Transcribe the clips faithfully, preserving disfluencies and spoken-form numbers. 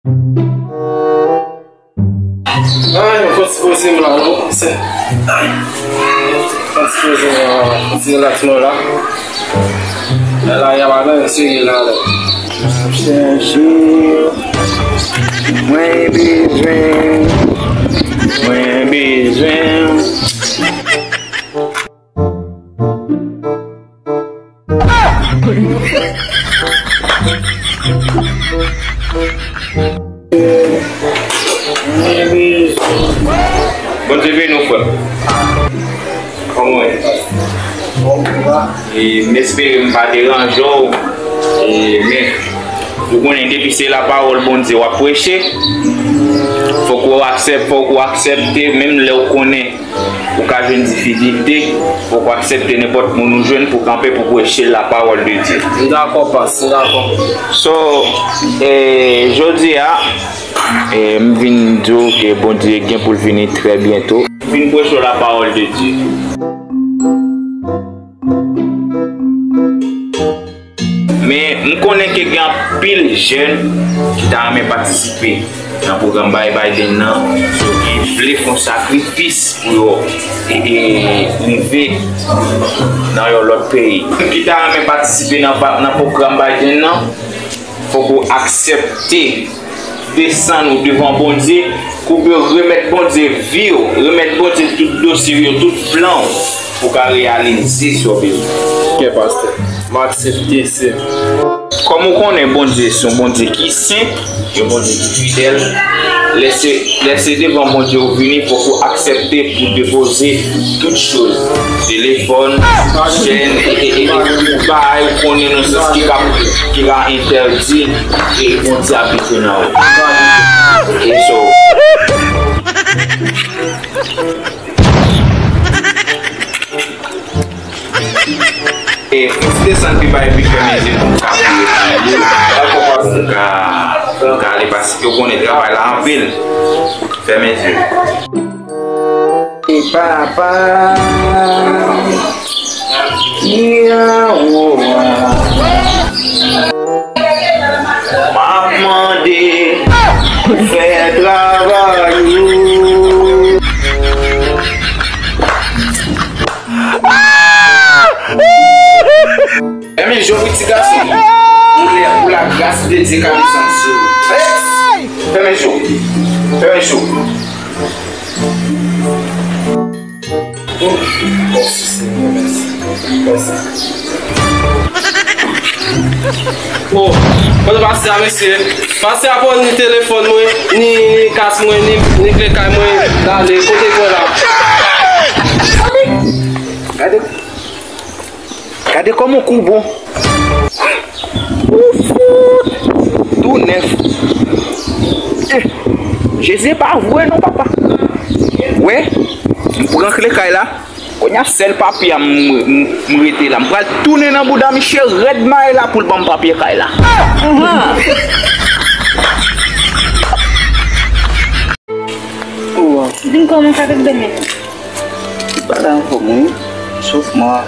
Ay, mwen fò ti poze m la, non? Se, ay. Fò ti poze m la, fò ti relaks mwen la. La, la, y a pa nan serye la, la. Chèche, mwen bezwen, mwen bezwen. Bondye beni w, frè m. Kòman w ye? E, m espere m pa deranje w. E, men, ou konnen, depi se lapawòl Bondye w ap preche, fòk ou aksep-, fòk ou aksepte, menm lè w konnen ou ka jwenn difikilte, fòk ou aksepte nenpòt moun ou jwenn pou kanpe pou preche lapawòl de Dye. M dakò, pas, m dakò. So, e, jodi a, e, m vin di w ke Bondye gen pou l vini trè byento. M vin preche w lapawòl de Dye. Men, m konnen ke gen anpil jèn ki ta renmen patisipe nan pwogram Bay Biden nan, yo ki vle fè yon sakrifis pou yo e, e, rive nan yon lòt peyi. Moun ki ta renmen patisipe nan pa-, nan pwogram Biden nan, fòk ou aksepte desann ou devan Bondye, koube w, remèt Bondye vi w, remèt Bondye tout dosye w yo, tout plan w, pou w ka reyalize sa w bezwen. Gen pastè, m aksepte, se. Kòm ou konnen, Bondye se yon Bondye ki sen, yon Bondye ki fidèl. Lè se, lè se devan Bondye ou vini, fòk ou aksepte pou depoze tout choz. Telefòn, chèn, e, e, e, e, tout bagay ou konnen nan sans ki ka, ki ka entèdi, e, Bondye abite nan ou. E so, e, fè ti desann pi ba epi fèmen je pou m ka priye pou ou. Pou m ka, pou m ka ale paske ou konnen travay la anpil. Fèmen je. E papa, ki anwo a. M ap mande pou fè travay ou. Fèmen je w wi ti gason. Pou lè, pou lagras de Dye ka desann sou ou. Fèmen je w. Fèmen je w. Oh, mèsi, Senyè, mèsi. Mèsi. Oh, kote pastè a, mesye? Pastè a pran ni telefòn mwen, ni, ni kas mwen, ni, ni kle kay mwen. Gade, kote l pran la? Gade. Gade kòman kou bon. Ou fout. Tou nèf. Eh, Jezi, e pa vre non, papa. Wè, m pran kle kay la. Kounye a, sèl papye a m, m, m rete la. M pral tounen nan bouda misye rèd mayi la pou l ban m papye kay la. Ahan. Di m kòman sa te dènye? Tout bagay anfòm wi, sof mwa.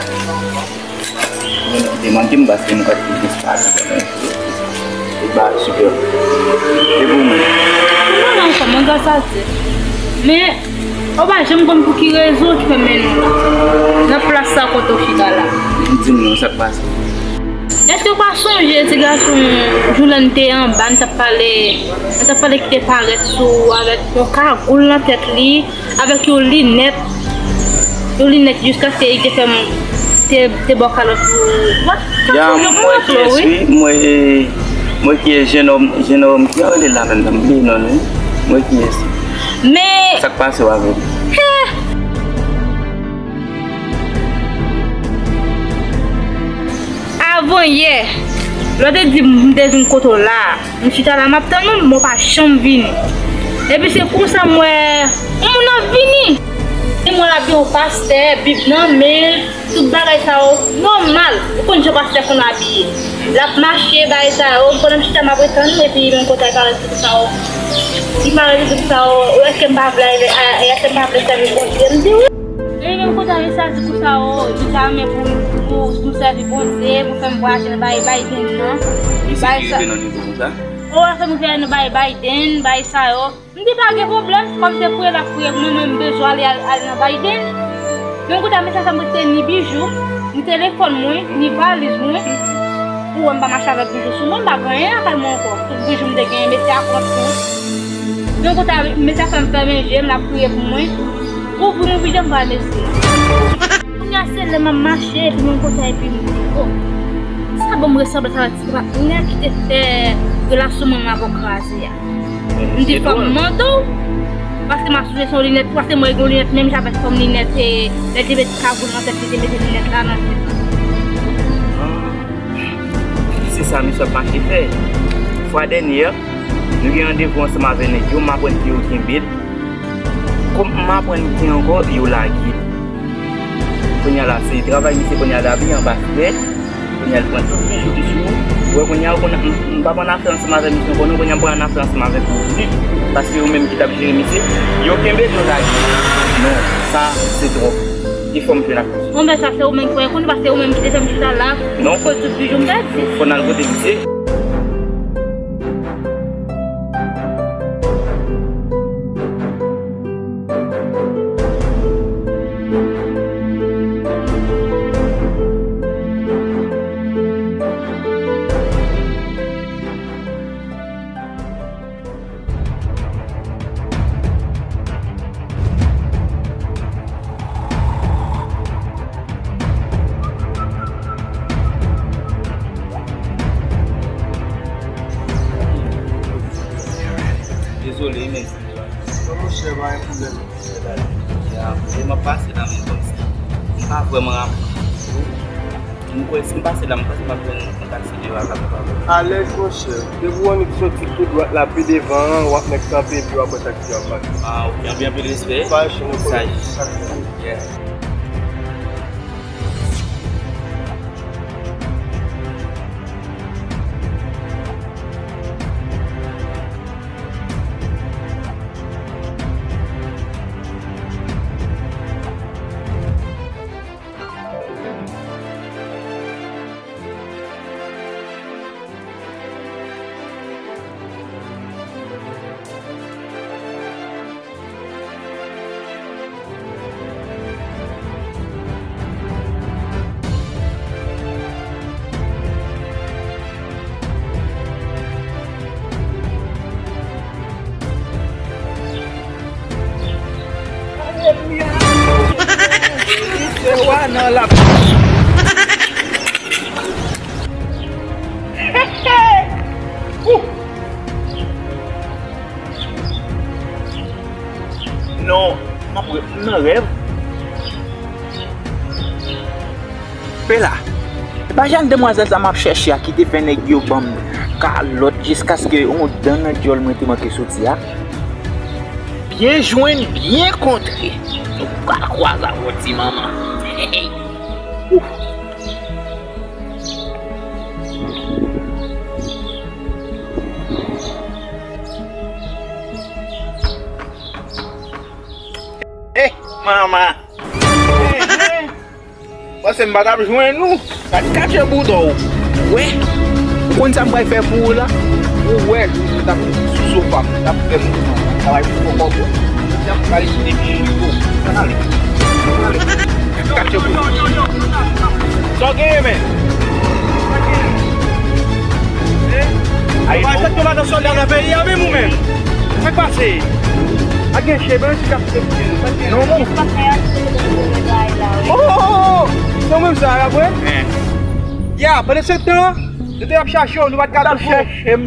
Mwen te manke m paske m pa t gen pale. Tout bagay sipè. E pou mwen? Mwen anfòm, mwen gras a Dye. Men, ou pa janm konn pou ki rezon ki fè m mennen w la. Nan plas sa kote w chita la. Di m non, sa k pase? Èske w pa sonje ti gason, jou lè n te anba, n t ap pale, n t ap pale ki te parèt sou ou avèk yon kagoul nan tèt li, avèk yon linèt, yon linèt jiskaske li te fè m, te, te ba w kalòt pou, what? Ya, m wè kiyès wi, m wè, m wè kiyès, jenòm, jenòm, kijan rele la menm nan, m bliye non l wi. M wè kiyès. Men sa k pase w avè l? Avanyè, lè w te di m, m te vin kote w la, m chita la, m ap tann ou, men w pa janm vini. Epi se konsa m wè yon moun ap vini. Li mwen l ap gen yon pastè, Bib nan men l, tout bagay sa yo nòmal. Ou konn jan pastè konn abiye. L ap mache, bagay sa yo, m konnen m chita m ap tann, epi menm kote a, li parèt di m sa yo. Li parèt di m sa yo, èske m pa vle, èske m pa vle sèvi Bondye? M di wi. Epi menm kote a, mesye a di konsa, o, li ta renmen pou, pou, pou m sèvi Bondye, pou fè m vwayaje nan bay, bay Biden nan. Bay sa. Li sekirite nan nivo konsa? O, afè m rive nan bay Biden, bay sa yo. M di pa gen pwoblèm, kòm se priye l ap priye pou mwen, mwen m bezwen ale, al, al nan Biden. Men kounye a, mesye sa m rete ni bijou m, ni telefòn mwen, ni valiz mwen. Ou wè m pa mache avèk bijou sou mwen, m pa gen anyen lakay mwen ankò. Tout bijou m te genyen, mesye a pran tout. Men kounye a, mesye a fè m fèmen je m, l ap priye pou mwen. Ouvri m, ouvri je m, m pral mesye. Kounye a se lè m ap mache epi mwen kontan epi m di, "Oh, sa ban m resanblans avèk ti patnè ki te fè relasyon mwen avè w kraze a." M di, "Fò m mande w, paske m ap sonje se yon linèt, paske mwen gen yon linèt menm jan avèk fòm linèt, e, lè te met kagoul nan tèt li, te mete linèt la nan tèt." Se sa misye ap mache fè. Fwa dènye a, nou gen randevou ansanm avè nèg yo, m aprann ke yo kenbe l. Kòm m aprann ki ankò, yo lage l. Kounye a la, se travay misye kounye a l ap ye anba frè. Kounye a l pran tout bijou ki sou ou. Ou wè kounye a, ou konn, m, m p ap ann afè ansanm avè misye ankò non, kounye a m pral ann afè ansanm avèk ou. Paske yo menm ki t ap jere misye, yo kenbe l, yo lage l. Non, sa se twòp. E fò m jwenn ak misye. Bon, men sa se ou menm ki konn, paske ou menm ki te fè m chita la. Non. Koz tout bijou m pèdi. Fò n al kote misye. Dezole, men. Bon, monchè, pa gen pwoblèm. Ya, e m ap pase la, men kòmsi m pa vrèman ap, m kwè si m pase la, m panse m ap jwenn yon taksi de vaka pou pa. Alèz, monchè. Depi w annik soti tou dwat la, pi devan an, w ap mèt kanpe, epi w ap wè taksi a ap pase. Ah, ok. Anpil, anpil respè. Pa jwenn yon pwoblèm. Saj. Yeah. Alelouya! Misye wa nan lap. Non, m ap wè, m nan rèv. Pela, e pa jèn demwazèl sa m ap chèche a ki te fè nèg yo ban m kalòt jiskaske yon dan nan dyòl mwen te manke soti a? Byen jwenn, byen kontre. Nou pral kwaze avè w, ti manman. Ouf. Eh, manman. Panse m pa t ap jwenn ou. Gad katye bouda w. Ou wè? Ou konn sa m pral fè pou ou la? Ou wè, jou m t ap sou sofa m, m t ap fè mouvman, m travay pou kòkòt ou. Jodi a m pral kite piye w. Ann ale. Ann ale. Katye bouda w. Sa w genyen, men? Ayiti. Ou pa fèk tou ladan sòlda nan peyi a menm ou menm? Sa k pase? A gen cheve ansi k ap fè piye nou. Non, non. Oh, oh, oh, oh. Se ou menm sa, la, vre? Ya, pandan se tan, nou te ap chache w, nou pa t ka twouve w. Chèche m.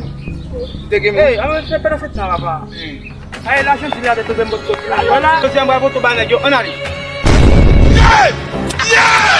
Ou te gen... Ey, a, se pandan se tan, papa. Ay, la, Jezi la te twouve m bòt kote la. Vwala. Jodi a, m pral pote w ba nèg yo. Ann ale. Yeah! Yeah!